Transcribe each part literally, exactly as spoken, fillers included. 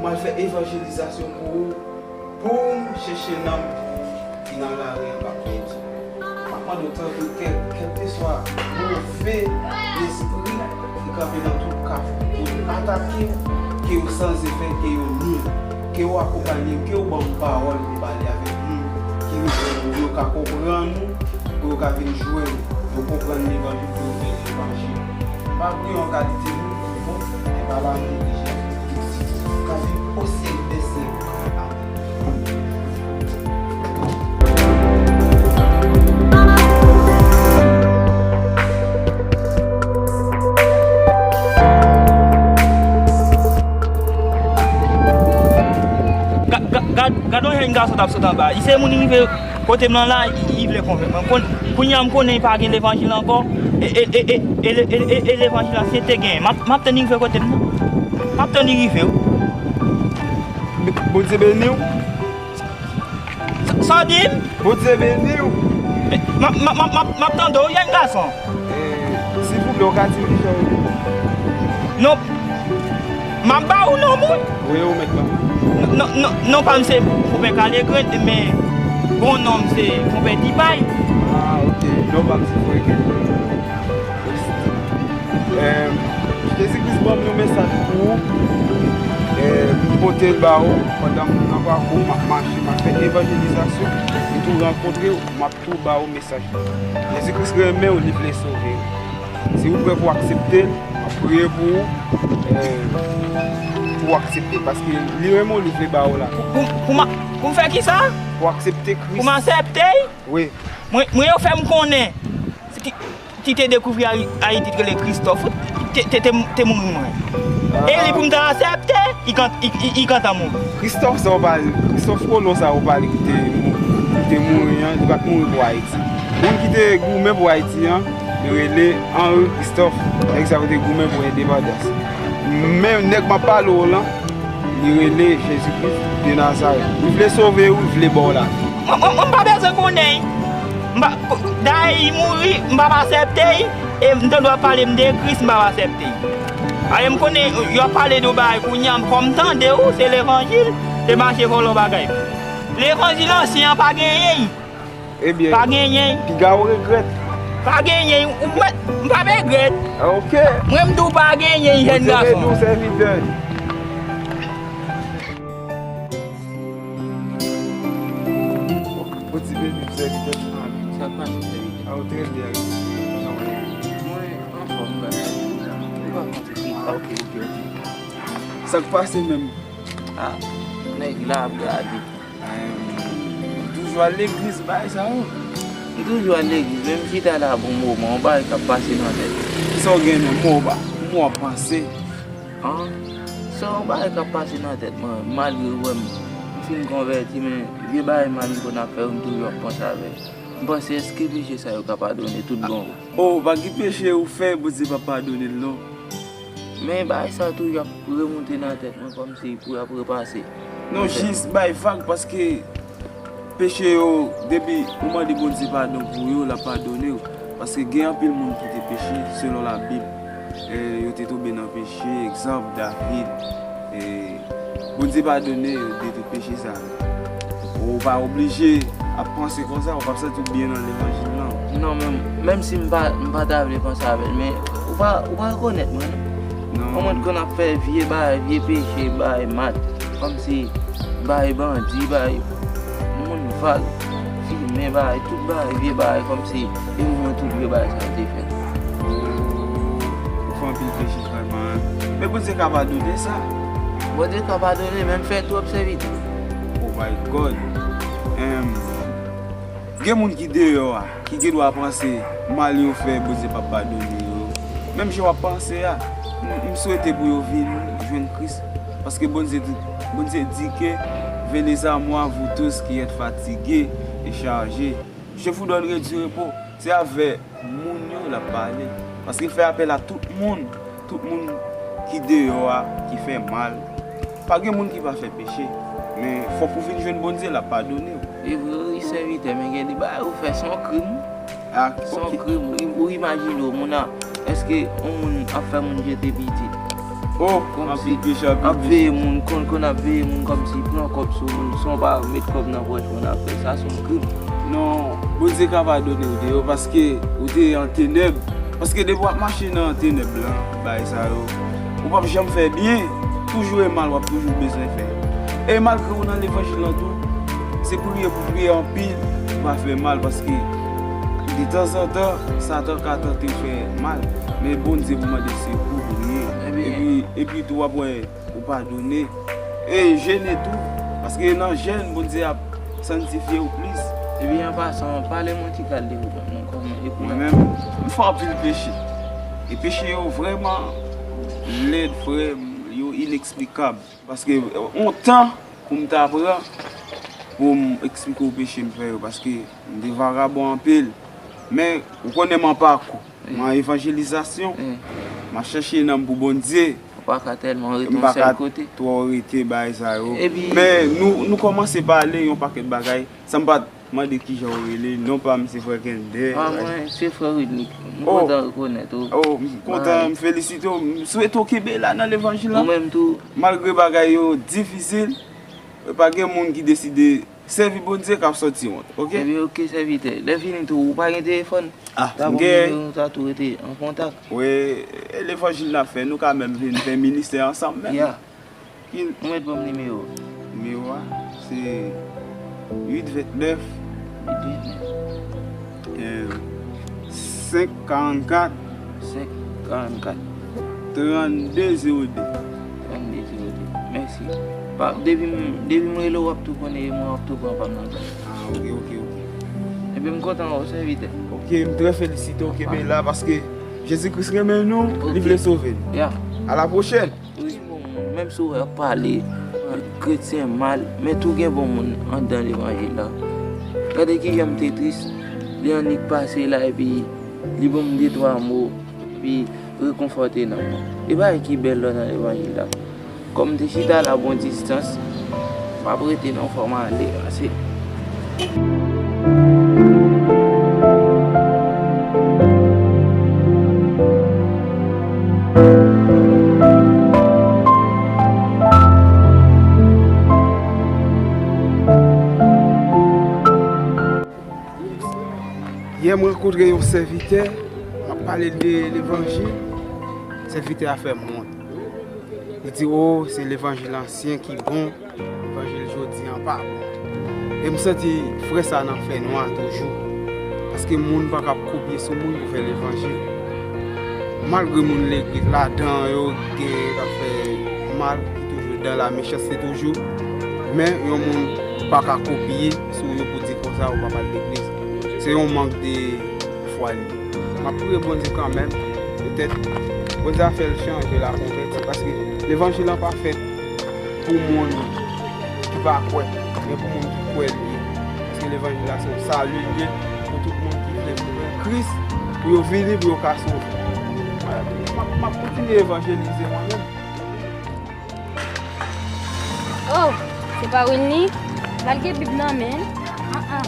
M al fè evanjelizasyon pou ou, pou m chèche nanm pou ou ki nan lari an k ap pèdi. M ap mande w tande kèl, kèlkeswa move lespri ki kanpe nan tout kafou pou l atake w, ke yo san efè, ke yo nil, ke yo akonpanye, ke yo ban m pawòl pou pale avèk moun ki rive pou yo ka konprann ou, pou yo ka vin jwenn ou, pou yo konprann levanjil, pou yo fè levanjil. M pa vle yon kalite moun ki bon, men pa lanmou de Jezi Kris. Ka vin osi dèsè. Amèn. Ga- ga- Gad, gad yon jèn gason t ap sot anba. Li se moun ki rive kote m nan la, li, li vle konvenk mwen. Kon- Kounye a m konnen li pa gen levanjil ankò. E, e, e, e, e, e, e, e levanjil la se te gen. M ap, m ap tann li rive kote m nan. M ap tann li rive, wi. Bondye beni w. Sa, sa w di m? Bondye beni w. M ap, m ap, m ap, m ap, m ap tande w, jèn gason. E, silvouplè, ou ka di m kijan w rele? Non, m ap ba ou non m, wi. Wi, ou mèt ban mwen. Non, non, non, non pa m se Fouben Kalegren, men bon non m se Konpè Tipay. Ah, ok. Non pa m se Frenken. Em, Jezi Kris ban m yon mesaj pou ou. Em, m pote l ba ou pandan m nan pakou, m ap mache, m ap fè evanjelizasyon. M tou rankontre w, m ap tou ba ou mesaj la. Jezi Kris renmen w, li vle sove w. Si ou prè pou w aksepte l, m ap priye pou ou, em, pou w aksepte l. Paske li renmen w, li vle ba ou lavi. Pou, pou, pou m a- pou m fè kisa? Pou w aksepte Kris. Pou m aksepte l? Wi. Mwen, mwen yo fè m konnen ki, ki te dekouvri Ayi-, Ayiti ki rele Christophe, te, te, te, te mouri mwen. E li pou m ta aksepte, li kant-, li, li, li kantan mouri. Christophe sa w pale, Christophe Colomb sa w pale ki te mou-, ki te mouri an, li pa t mouri pou Ayiti. Moun ki te goumen pou Ayiti an, li rele Henri Christophe. Nèg sa yo te goumen pou endepandans. Men nèg m ap pale w lan, li rele Jezi Kris de Nazarèt. Li vle sove w, li vle ba w lavi. Mwen, mwen, mwen pa bezwen konnen. M pa, dayè, li mouri, m p ap aksepte l. E m tande w ap pale m de Kris, m p ap aksepte l. Aye, m konnen yo ap pale de yon bagay kounye a, m kòm tande w, se levanjil, se mache vòlò bagay. Levanjil ansyen an pa genyen. Ebyen, pa genyen. Piga w regrèt. Pa genyen, ou mèt, m p ap regrèt. Ok. Mwen, m di w pa genyen, jèn gason. Bondye beni w, sèvitè. Bondye beni w, sèvitè. Sa k pase, sèvitè? A, ou trè byen, wi. Mwen anfòm, m pa. Ou pa konte. A, ok, ok, ok. Sa k pase menm? A, nèg la ap gade. Em, ou toujou al legliz, bagay sa yo? M toujou al legliz, men m chita la pou yon moman, yon bagay k ap pase nan tèt. Kisa w gen menm? Mwen w pa, mwen w ap panse. An? Se yon bagay k ap pase nan tèt mwen, malgre ou wè m, m fin konvèti, men vye bagay mal m konn ap fè yo, m toujou ap panse avè l. M panse, èske peche sa yo ka padone tout bon vre? O, pa gen peche ou fè, Bondye p ap padone l non. Men bagay sa toujou ap remonte nan tèt mwen kòmsi pou y ap repase. Non, jis bay vag, paske peche yo, depi ou mande Bondye padon pou yo, l ap padone w. Paske gen anpil moun ki te peche, selon Labib. E, yo te tonbe nan peche, egzanp, David. E, Bondye padone yo de tout peche sa yo. Ou pa oblije ap panse konsa, ou p ap santi w byen nan levanjil lan. Non, men menm si m pa, m pa ta vle panse avè l, men ou pa, ou pa rekonèt mwen, non? Non. Ou mwen konn ap fè vye bagay, vye peche, bagay mat, kòmsi bagay bandi, bagay moun vag, fimen, bagay, tout bagay, vye bagay, kòmsi e mwen tout vye bagay sa yo te fèt. Ou fè anpil peche. Vrèman, men Bondye ka padone sa. Bondye ka padone, men m fè twòp sèvitè. Oh my God. Em, gen moun ki deyò a, ki gen dwa panse mal yo fè, Bondye p ap padone yo. Menm jan w ap panse a, m, m swete pou yo vin jwenn Kris. Paske Bondye di, Bondye di ke, venez à moi, vous tous qui êtes fatigués et chargés, je vous donnerai du repos. Se avè moun yo l ap pale. Paske l fè apèl a tout moun, tout moun ki deyò a, ki fè mal. Pa gen moun ki pa fè peche, men fòk ou vin jwenn Bondye, l ap padone w. E vre wi, sèvitè, men gen de bagay ou fè, se yon krim. A, se yon krim. Ou, ou imajine w, moun nan, èske yon moun ap fè moun jete pitit? Oh, anpil peche, anpil peche. Ap veye moun, konn, konn ap veye moun kòmsi pran kòb sou moun, san w pa met kòb nan pòch moun ap fè sa, se yon krim. Non, Bondye ka padone w deyò paske ou te an tenèb. Paske depi w ap mache nan tenèb lan, bagay sa yo, ou p ap janm fè byen, toujou e mal w ap toujou bezwen fè. E malgre ou nan levanjil lan tou, se priye pou priye anpil, ou pa fè mal paske detanzantan, Satan ka tante w fè mal. Men Bondye pou mande sekou pou priye. Epi, epi tou w ap wè ou padone. E jene tou, paske nan jèn, Bondye ap sanntifye w plis. Epi an pasan, pale m yon ti kal de ou menm non, kòman e pou mwen menm, m fè anpil peche. E peche yo vrèman lèd, frè m, yo ineksplikab. Paske yon tan pou m ta pran pou m eksplike w peche m fè yo, paske m te vagabon anpil. Men, ou konnen m an pakou. M an evanjelizasyon. M ap chèche nanm pou Bondye. Ou pa ka tèlman rete yon sèl kote. M pa ka twò rete bagay sa yo. Men nou, nou kòmanse pale yon pakèt bagay. San m pa t mande kijan w rele, non pa m se Frè Kender. Ah, mwen se Frè Rudnick. M kontan rekonèt ou. Oh, m kontan, m felisite w. M swete w kenbe la nan levanjil la. Ou menm tou. Malgre bagay yo difisil, pa gen moun ki deside sèvi Bondye k ap sòti wont, oke? Ebyen, oke, sèvitè. Lè fini tou, ou pa gen telefòn? Ah, m gen. Sa pou nou ta tou rete an kontak. Wi, e levanjil n ap fè, nou ka menm vin fè ministè ansanm menm. Ya. Ou mèt ban m nimewo. Nimewo a, se uit vennèf. Uit vennèf. Senk karannkat. Senk karannkat. Trannde zewo de. Trannde zewo de. Mèsi. Pa, depi m, depi m rele w, w ap tou konnen, e mwen w ap tou pran pa m nan. Ah, oke, oke, oke. Ebyen, m kontan wè w, sèvitè. Oke, m trè felisite w, kenbe la, paske Jezi Kris renmen nou, li vle sove nou. Ya. A la pwochèn. Wi, bon, menm si w wè ap pale kretyen mal, men tou gen bon moun anndan levanjil la. Gade kijan m te tris, li annik pase la, epi li ban m de twa mo, epi rekonfòte nanm mwen. E bagay ki bèl la nan levanjil la. Kòm m te chita la bon distans, m ap rete non, fò m ale, ase. Yè, m rankontre yon sèvitè, m ap pale l de levanjil. Sèvitè a fè m wont. Li di, "O, se levanjil ansyen ki bon, levanjil jodi an pa bon." E m santi frè sa nan fènwa toujou. Paske moun pa ka ap kopye sou moun pou fè levanjil. Malgre moun legliz ladan yo gen k ap fè mal, ki toujou dan la mechanste toujou, men yon moun pa ka kopye sou yo pou di konsa ou pa pral legliz. Se yon mank de fwa li ye. M ap priye Bondye kanmenm, petèt Bondye a fè l chanje, l a konvèti, paske levanjil lan pa fèt pou moun ki pa kwè, men pou moun ki kwè li ye. Paske levanjil la se yon sali li ye pou tout moun ki vle kouvè Kris, pou yo vini, pou yo ka sove. M ap, m ap kontinye evanjelize mwen menm. Oh, se pa Wilny? Malgre Bib nan men l. Ah, ah.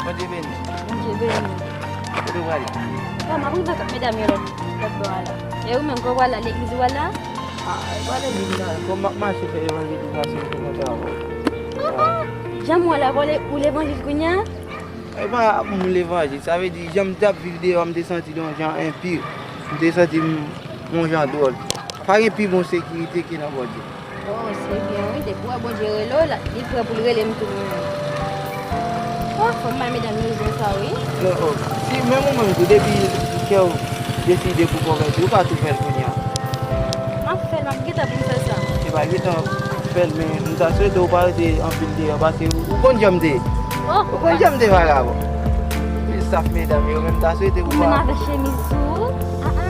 Bondye beni. Bondye beni. Kote w prale? Ah, m ap rive ak medam yo lòt, lòt bò a la. E ou menm, kote w prale la, legliz ou prale la? Ah, e pa legliz m prale. Bon, m ap mache fè evanjelizasyon pou mwen travay. Ah, ah. Jan m wè la, ou levanjil kounye a? E pa moun levanjil, sa vle di, jan m t ap viv deyò, m te santi l yon jan enpi. M te santi m yon jan dwòl. Pa gen pi bon sekirite ke nan Bondye. Oh, se byen, wi. Depi w wè Bondye rele w, la, li prè pou l rele m tou, mwen menm. Oh, fò m bay medam yo rezon sa, wi. Non, oh, si menm ou menm tou, depi kè w deside pou konvèti, ou ka tou fè l kounye a. M ap fè l, m ap gentan pou m fè sa. Se pa gentan fè l, men m ta swete ou pa rete anpil deyò, paske ou konn jan m te ye. Oh, ou konn jan m te vagabon. Men staff medam yo, men m ta swete ou pa. Ou menm avèk chemiz sou ou? Ah, ah.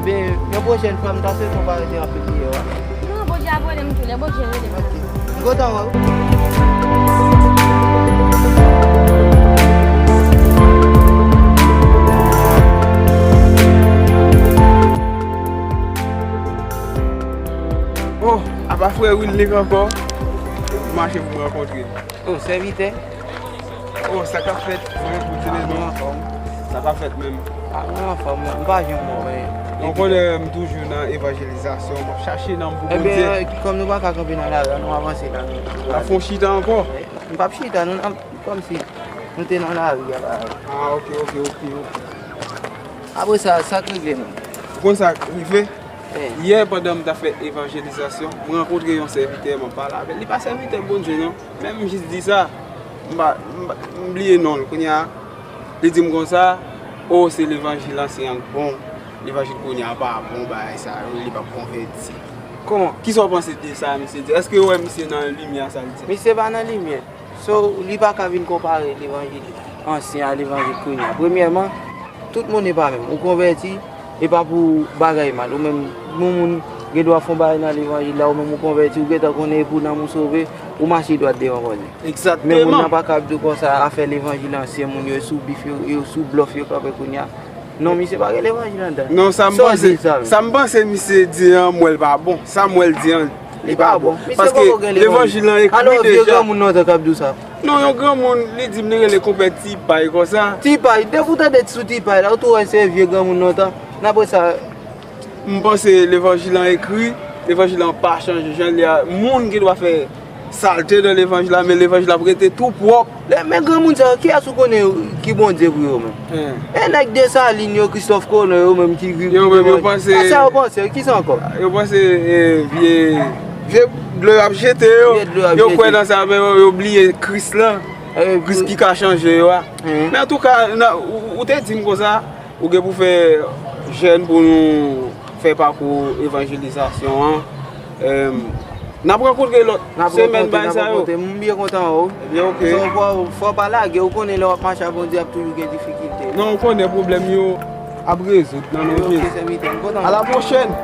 Ebyen, yon pwochèn fwa, m ta swete ou pa rete anpil deyò a. Non, Bondye ap rele m tou lè, Bondye rele m. Ok. M kontan wè w. Oh, apa frè Wilnick ankò, m mache pou m rankontre l. Oh, sèvitè. Oh, sa k ap fèt, frè, pou tele non. Sa pa fèt menm. Ah, mwen anfòm, mwen. M pa janm wè w, men Ou konnen m toujou nan evanjelizasyon, m ap chache nanm pou Bondye. Ebyen, kòm nou pa ka kanpe nan lari a, nou avanse la. Nou ap fè yon chita ankò? M p ap chita, nou, n ap, kòmsi nou te nan lari a, bagay. Ah, ok, ok, ok, ok. Apre sa, sa k regle menm? Ou konn sa k rive? Yè, pandan m t ap fè evanjelizasyon, m rankontre yon sèvitè, m ap pale avè l. Li pa sèvitè Bondye, non. Men m jis di sa, m pa, m pa, m bliye non l. Kounye a, li di m konsa, o, se levanjil ansyen an k bon. Levanjil kounye a pa bon, bagay sa yo, li p ap konvèti. Kòman? Kisa w panse de sa, misye di? Èske w wè misye nan limyè, sa l di? Misye pa nan limyè. So, li pa ka vin konpare levanjil ansyen a levanjil kounye a. Premyèman, tout moun e pa menm. Ou konvèti, e pa pou bagay mal. Ou menm, yon moun gen dwa fè yon bagay nan levanjil la, ou menm ou konvèti, ou gentan konnen e pou nanm ou sove, ou mache dwat devan Bondye. Men moun nan pa kab di w konsa, afè levanjil ansyen moun yo, e sou bif yo, yo sou blòf yo kanpe kounye a. Non, misye pa gen levanjil anndan. Non, sa m panse, sa m panse misye di an, m wè l pa bon. Sa m wè l di an, li pa bon. Paske levanjil lan ekri deja. Alò, vye granmoun nan te kab di w sa. Non, yon granmoun, li di m li rele konpè Ti Pay konsa. Ti Pay, depi w tande sou Ti Pay la, ou tou wè se vye granmoun lontan. N apre sa, m panse levanjil lan ekri, levanjil lan pa chanje jan l ye a. Moun gen dwa fè salte nan levanjil la, men levanjil la ap rete tou pwòp. Men granmoun sa yo, kiyès ou konnen ki Bondye pou yo menm? E nèg Desalin yo, Kristòf Kolon yo menm ki vin. Yo menm, yo panse. Sa yo panse, kisa ankò? Yo panse, e, vye, vye dlo y ap jete yo. Yo kwè nan sa, men yo, yo bliye Kris lan. Kris ki ka chanje yo a. Men antouka, ou, ou te di m konsa, ou gen pou fè jèn pou nou fè pakou evanjelizasyon an. N ap rankontre lòt semèn, bay sa yo. M byen kontan wè w. Ebyen, ok. Fò, fò, fò w pa lage, ou konnen lè w ap mache ak Bondye, ap toujou gen difikilte. Non, ou konnen pwoblèm yo ap rezoud nan non Jezi. A la pwochèn.